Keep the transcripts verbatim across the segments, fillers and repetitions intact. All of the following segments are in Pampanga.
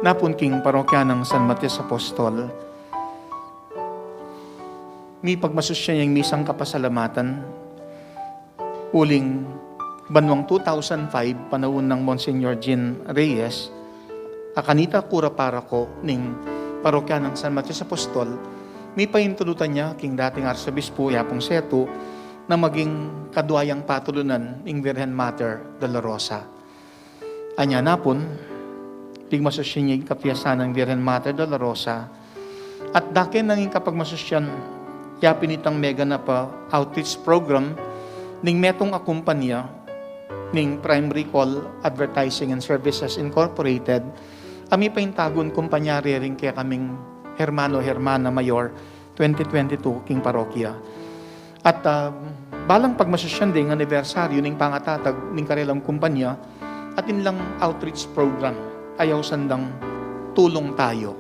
Napun king parokya nang San Matias Apostol, mipagmasusyan yang misang kapasalamatan uling banuang two thousand five, panaun nang Monsignor Jean Reyes, a kanita kura paroko ning parokya nang San Matias Apostol, mipayintulutan ya king dating arsobispu, Yapung Setu, na maging kadua yang patulunan ing Virgen Mater Dolorosa. Anya napun, pigmasusyan ya ing kapiyasan nang Virgen Mater Dolorosa, at dake nang ing kapagmasusyan, yapin itang meganap a outreach program ning metung a kumpanya ning Prime Recall Advertising and Services Incorporated, a mipaintagun kumpanya rering kekaming Hermano Hermana Mayor twenty twenty-two king parokya. At, ah, balang pagmasusyan ding anibersaryu ning pangatatag ning karelang kumpanya, atin lang outreach program, a ausan dang Tulong Tayo.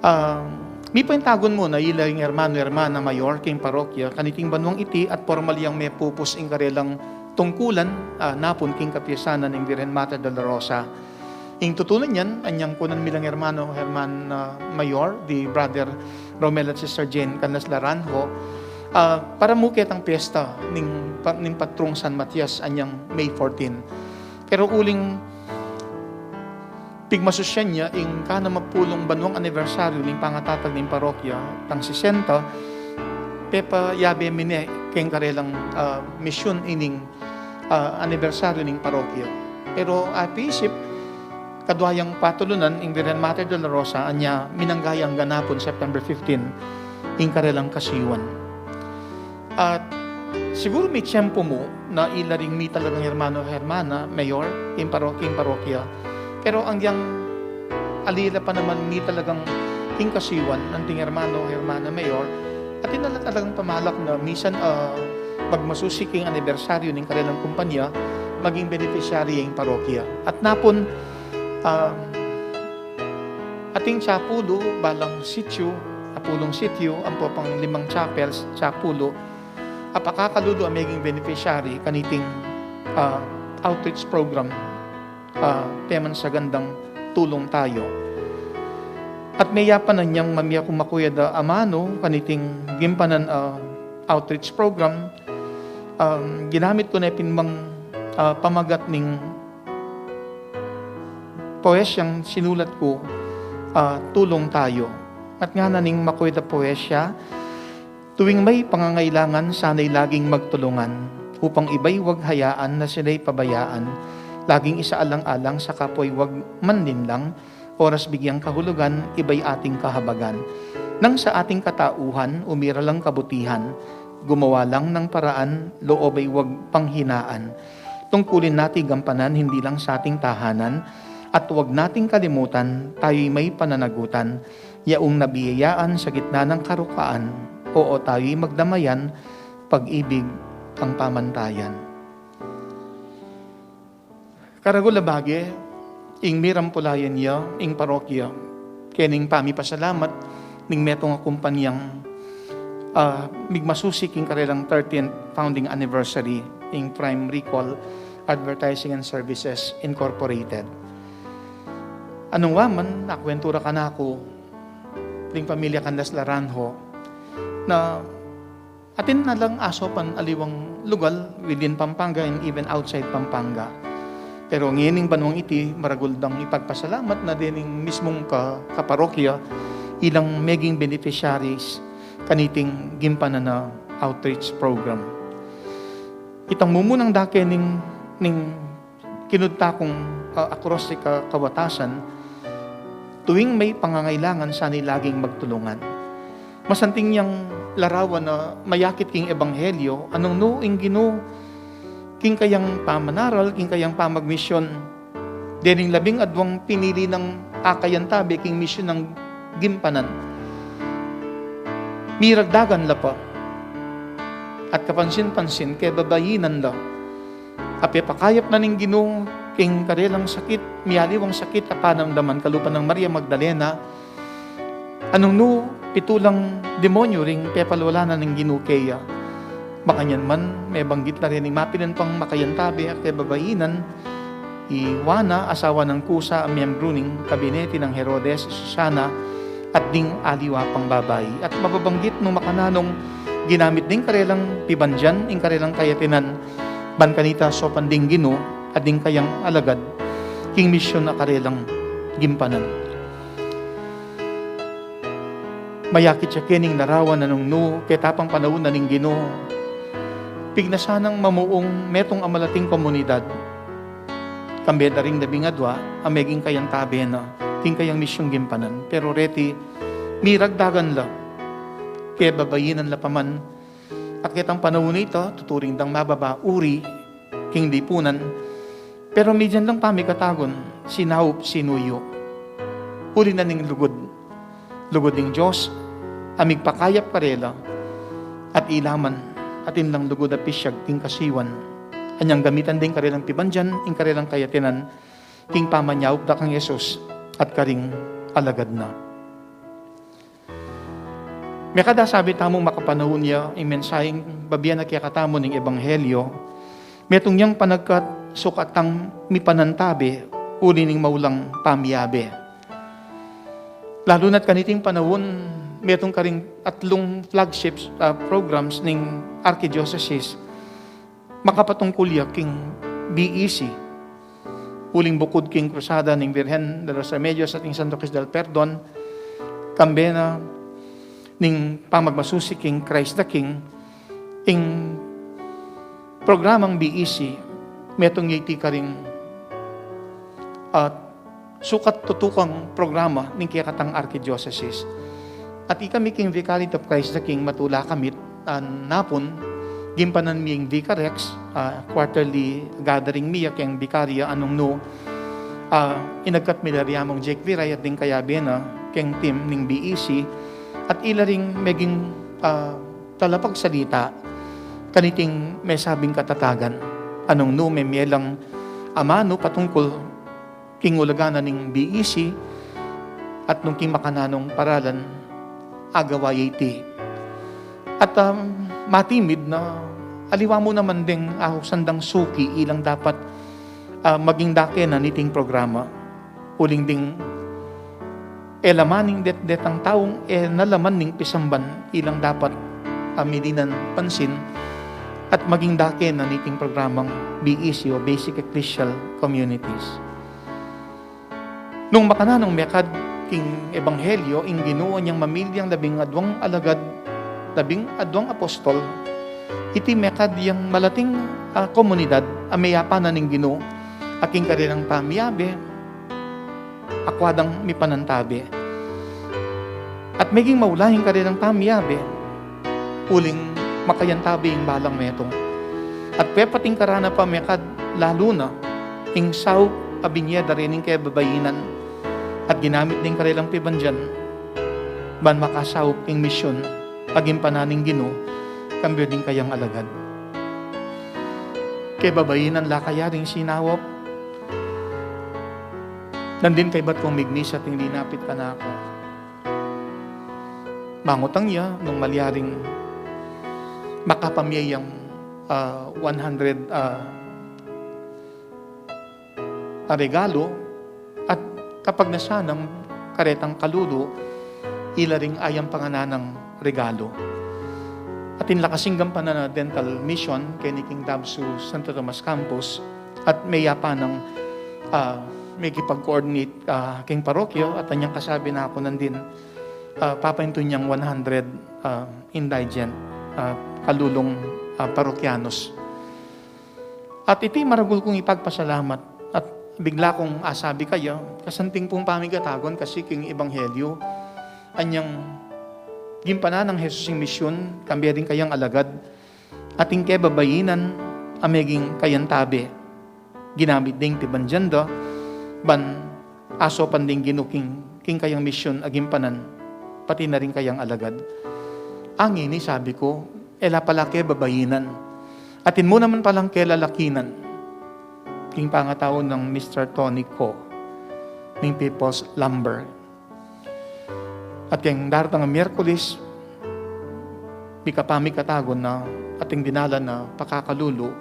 Ah, mipaintagun mu na ila ing Hermano Hermana Mayor king parokya kaniting banuang iti at pormal yang mepupus ing karelang tungkulan, ah, napun king kapiyasan nang Virgen Mater Dolorosa. Ing tutunan yan, anyang kunan mi lang Hermano Hermana Mayor, di Brother Romel at Sister Jane Canlas Laranjo, ah, para mu ketang piyesta ning pa-, ning patrung San Matias anyang May fourteen. Pero uling pigmasusyan ya ing kanamapulung banuang anibersaryu ning pangatatag ning parokya, tang sesenta, pepayabe mi ne keng karelang, ah, misyun ining, ah, anibersaryu ning parokya. Pero apisip, kadua yang patulunan ing Virgen Mater Dolorosa, anya minangga yang ganapun September fifteen ing karelang kasiwan. At siguru mitiyempu mu na ila ring mitalagang Hermano Hermana Mayor king paro-, king parokya. Pero anggiyang ali la pa naman mitalagang king kasiwan anting Hermano Hermana Mayor, atin na la talagang pamalak na misan, ah, magmasusi king anibersaryu ning karelang kumpanya, maging beneficiary ing parokya. At napun, ah, ating sapulu, balang sityu, apulung sityu, ampo pang limang chapels, sapulu, a pakakalulu a meging beneficiary kaniting, ah, outreach program, ah, pemansagan dang Tulong Tayo. At meyapan na yang mamie kung makuyad a amanu kaniting gimpanan, ah, outreach program, um, ginamit ku ne pin mang, ah, pamagat ning poesyang sinulat ku, ah, Tulong Tayo. At ngana ning makuyad a poesya, tuwing may pangangailangan, sana'y laging magtulungan, upang iba'y wag hayaan na sila'y pabayaan, laging isaalang-alang sa kapwa'y wag manlinlang, oras bigyang kahulugan, iba'y ating kahabagan. Nang sa ating katauhan, umiral ang kabutihan, gumawa lang ng paraan, loob ay wag panghinaan. Tungkulin natin gampanan, hindi lang sa ating tahanan, at wag nating kalimutan, tayo'y may pananagutan. Yaong nabiyayaan sa gitna ng karukaan, oo, tayo'y magdamayan, pag-ibig ang pamantayan. Karagul a bage, ing mirampulayan ya ing parokya kening pamipasalamat ning metung a kumpanyang, ah, migmasusi king karelang thirteenth founding anniversary, ing Prime Recall Advertising and Services Incorporated. Anung waman, akwentu ra kanaku ding pamilya Canlas Laranjo na atin na lang asopan aliwang lugal within Pampanga and even outside Pampanga. Pero ngening banuang iti, maragul dang ipagpasalamat na dening mismung ka-, kaparokya ilang meging beneficiaries kaniting gimpanan a outreach program. Itang mumunang dake ning, ning kinudta kung, ah, akross ning ka-, kawatasan, tuwing may pangangailangan, sana'y laging magtulungan. Masanting yang larawan a mayakit king ebanghelyo, anung nu ing Ginu king kayang pamanaral, king kayang pamagmisyon, dening labing adwang pinili nang akayan tabe king misyon nang gimpanan. Miragdagan la pa at kapansin-pansin kebabainan la. Apepakayap na ning Ginu king karelang sakit, mialiwang sakit a panamdaman kalupa nang Maria Magdalena, anung nu pitu lang demonyo ring pepalwala na ning Ginu keya. Makanyan man, mebanggit na rin ing mapilan pang makayantabe a kebabainan, i Juana, asawa nang Cuza, a miyembru ning kabinete nang Herodes, i Susana, at ding aliwa pang babai. At mababanggit nung makananu nung ginamit ding karelang pibandian ing karelang kayatinan, ban kanita saupan ding Ginu at ding kayang alagad king misyun a karelang gimpanan. Mayakit ya keni ing larawan a nung nu, ketang panaun na ning Ginu, pignasan nang mamuung metung a malating komunidad. Kambe da ring labing adua a meging kayantabe na king kayang misyung gimpanan. Pero reti, miragdagan la, kebabainan la pa man, a ketang panaun a ita, tuturing dang mababa uri king lipunan, pero metung lang pamikatagun, sinaup, sinuyu. Uli na ning lugud, lugud ning Dios a migpakayap karela, at ila man atin lang lugud a pisyag king kasiwan. Anyang gamitan da ing karelang pibandian, ing karelang kayatinan, king pamanyaup da kang Jesus at karing alagad na. Mekad a sabi tamung makapanaun ya ing mensaheng bibie na kekatamu ning ebanghelyo, metung yang panagkat sukat tang mipanantabe uli ning maulang pamiabe. Lalu na't kaniting panaun, metung karing atlung flagship, ah, programs ning Archdiocese makapatungkul ya king B E C. Uling bukud king Krusada ning Virgen de los Remedios at ning Santo Cristo del Perdon, kambe na ning pamagmasusi king Christ the King, ing programang B E C, metung ya iti karing, ah, sukat tutukang programa ning kekatang Archdiocese. At ikami king Vicariate of Christ the King, matula kami't, ah, napun, gimpanan mi ing Vicarex, ah, quarterly gathering mi ya keng Vicaria a nung nu, ah, inagkat mi la ri Among Jake Viray at ding kayabe na keng team ning B E C, at ila ring meging, ah, talapagsalita kaniting mesabing katatagan a nung nu memie lang amanu patungkul king ulaga na ning B E C, at nung king makananung paralan agawa ya iti. At, um, matimid na aliwa mu naman ding ausan dang suki ilang dapat, ah, maging dake na niting programa. Uling ding e la man ning det-, detang taung e na la man ning pisamban ilang dapat, ah, milinan pansin at maging dake na niting programang B E C o Basic Ecclesial Communities. Nung makananung mekad king ebanghelyo ing Ginu, anyang mamilyang labing aduang alagad, labing aduang apostol, iti mekad yang malating, ah, komunidad a meyapan na ning Ginu, a king karelang pamiabe, akwa dang mipanantabe. At meging maula ing karelang pamiabe, uling makayantabe ing balang metung. At pepatingkaran na pa mekad lalu na ing saup a binie da reng kebabainan, at ginamit ning karelang pibandian ban makasaup ing misyun a gimpanan ning Ginu, kambe ding kayang alagad. Kebabainan la kaya ring sinaup? Nandin kaybat kung migmisa at ing linapit kanaku, mangutang ya nung malyaring makapamie yang, ah, one hundred, ah, a regalo, at kapag nasanang karetang kalulu, ila ring ayang pangananang regalo. At inla kasing gampanan a dental mission keni king DABSU Santo Tomas Campus, at meyapan nang, ah, mekipag-coordinate, ah, king parokya, at anyang kasabi na ku nandin, ah, papaintun yang one hundred, ah, indigent, ah, kalulung, ah, parokyanos. At iti maragul kung ipagpasalamat, at bigla kung asabi kaya, kasanting pung pamikatagun kasi king ebanghelyo, anyang gimpanan nang Jesus ing misyun, kambe ding kayang alagad, at ing kebabainan a meging kayantabe, ginamit ding pibandian da ban asaupan ding Ginu king, king kayang misyun a gimpanan, pati na ring kayang alagad. Ngeni, sabi ku, e la pala kebabainan. Atin mu naman palang kelalakinan. King pangatau nang Mister Tony Ko, ning People's Lumber. At king daratang a Miyerkules, mika pamikatagun na, ating dinalan na pakakalulu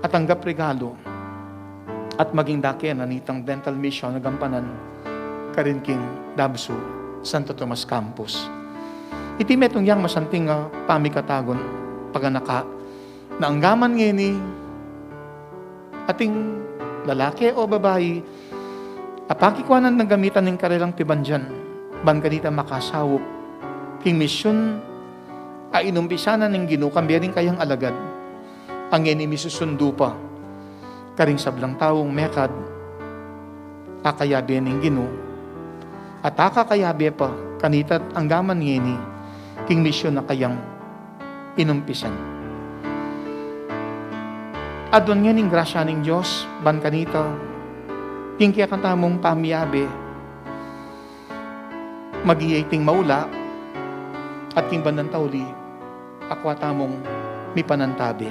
at tanggap regalo. at maging dake na nitang dental mission a gampanan karin king Dabsu, Santo Tomas Campus. Iti metung yang masanting a pamikatagun, paganaka, na anggaman ngeni ating lalaki o babai a pakikuanan na gamitan ning karelang pibandian ban kanita makasaup king misyun a inumpisan na ning Ginu kambe ring kayang alagad. Ngeni misusundu pa karing sablang taung mekad a kayabe ning Ginu at akakayabe pa kanita't anggaman ngeni king misyun a kayang inumpisan. Aduan ngening grasya ning Dios ban kanita king kekatamung pamiyabe, maging iting maula at king bandang tauli akua tamung mipanantabe.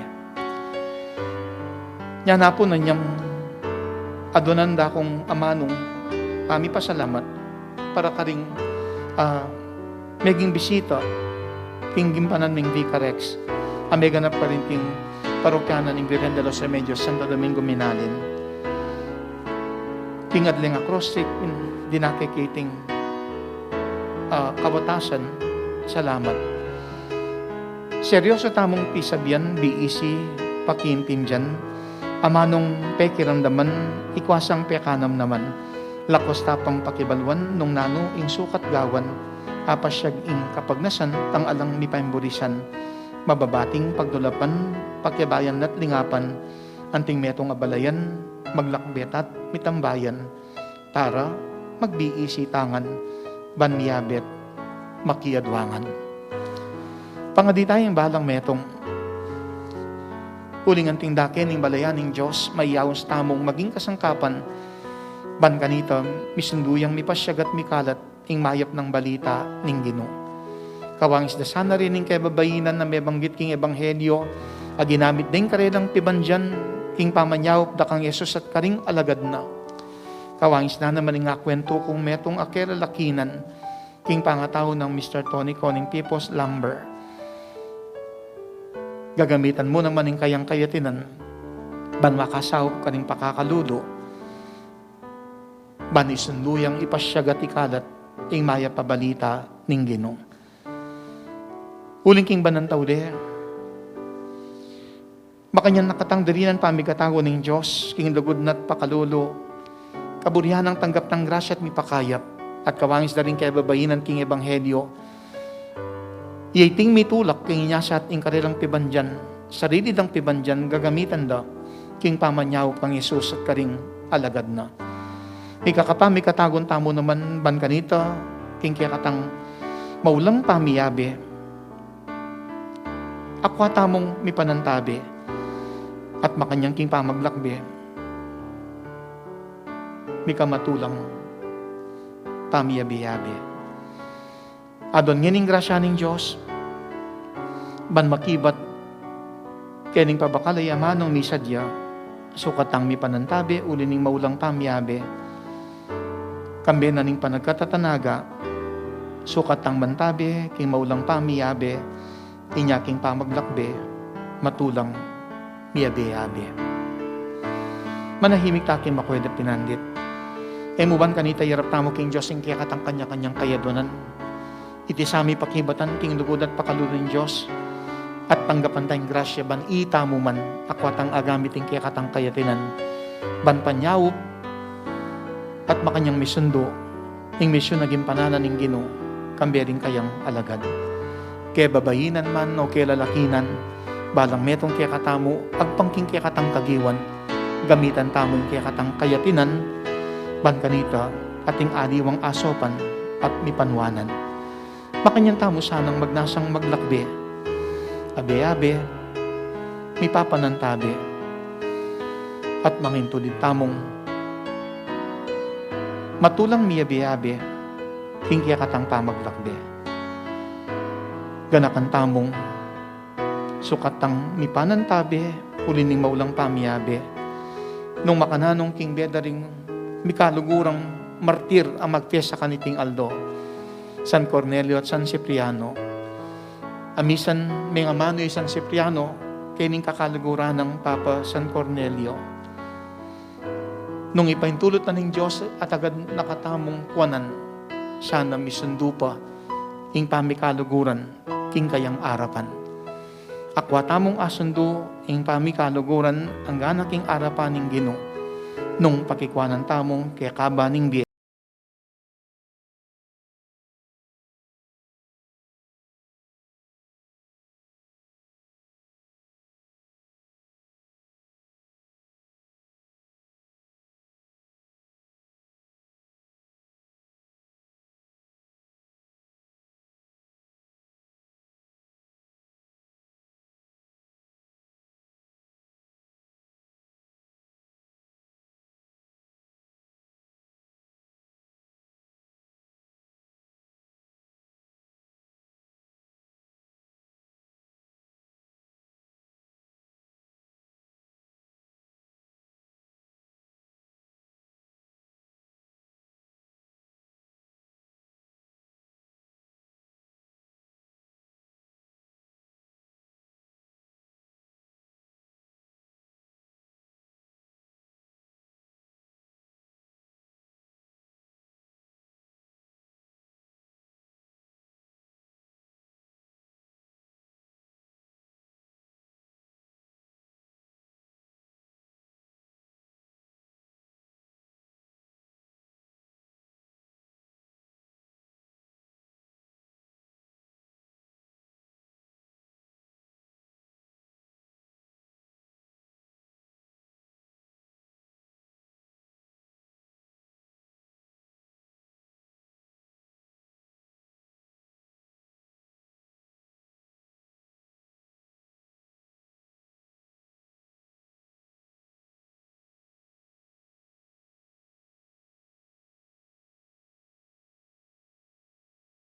Nya na pu, nanyang aduanan da kung amanung pamipasalamat para karing, ah, meging bisita king gimpanan ming Vicarex a meganap karin king parokya na ning Virgen de los Remedios, Santo Domingo Minalin. King adling acrostic, dinake ke iting, ah, kabatasan, salamat. Seryoso tamung pisabian, biisi, pakiintindian amanung pekiramdaman, ikua sang pekanamnaman. Lakwas ta pang pakibaluan nung nanu ing sukat gawan, apasyag ing kapagnasan, tang alang mipaimburisan. Mababating pagdulapan, pakiabayan at lingapan, anting metung a balayan, maglakbe ta't mitambayan, para magbiisi tangan ban miyabe't makiadwangan. Pangadi taya ing balang metung, uling anting dake ning balayan ning Dios, mayaus tamung maging kasangkapan ban kanita misundu yang mipasyag at mikalat ing mayap nang balita ning Ginu. Kawangis da sana rin ing kebabainan a mebanggit king ebanghelyo a ginamit deng karelang pibandian king pamanyaup da kang Jesus at karing alagad na. Kawangis na naman ing akuentu kung metung a kelalakinan king pangatau nang Mister Tony Coning Pipos Lumber. Gagamitan mu naman ing kayang kayatinan ban makasaup karing pakakalulu ban isundu yang ipasyag at ikalat ing mayap a balita ning Ginu. Uling king bandang tauli, makanyan na katang dirinan pamikatagun ning Dios king lugud na't pakalulu, kaburian nang tanggap nang grasya at mipakayap, at kawangis da ring kebabainan king ebanghelyo, iya iting mitulak king inya sat ing karelang pibandian, sarili dang pibandian gagamitan da king pamanyaup kang Jesus at karing alagad na. Mikakapamikatagun tamu naman ban kanita king kekatang maulang pamiyabe, akua tamung mipanantabe at makanyan king pamaglakbe, mikamatulang pamiyabe-yabe. Aduan ngening grasya ning Dios ban makibat kening pabakal a amanung misadya, sukat tang mipanantabe uli ning maulang pamiyabe. Kambe na ning panagkatatanaga, sukat tang mantabe king maulang pamiyabe, inya king pamaglakbe, matulang miyabe-yabe. Manahimik ta king makuwid a pinandit. E mu ban kanita iyarap tamu king Dios ing kekatang kanya-kanyang kayaduanan. Iti sa mipakibatan king lugud at pakalulu ning Dios, at tanggapan tang grasya ban itamu man akua tang agamit ing kekatang kayatinan ban panyaup at makanyang misundu ing misyun a gimpanan na ning Ginu kambe ring kayang alagad. Kebabainan man o kelalakinan, balang metung kekatamu, agpang king kekatang kagiwan, gamitan tamu ing kekatang kayatinan ban kanita ating aliwang asopan at mipanuanan. Makanyan tamu sanang magnasang maglakbe, abe-abe, mipapanantabe, at mangintulid tamung matulang miyabe-yabe king kekatang pamaglakbe. Ganakan tamung sukat tang mipanantabe uli ning maulang pamiyabe. Nung makananu king bie da ring mikalugurang martir a magpesa kaniting aldo, San Cornelio at San Cipriano. Amisan mengamanu i San Cipriano kening kakaluguran nang Papa San Cornelio. Nung ipaintulut na ning Dios at agad na katamung kuanan, sana misundu pa ing pamikaluguran king kayang arapan. Akua tamung asundu ing pamikaluguran anggana king arapan ning Ginu, nung pakikuanan tamu kekaba ning bie.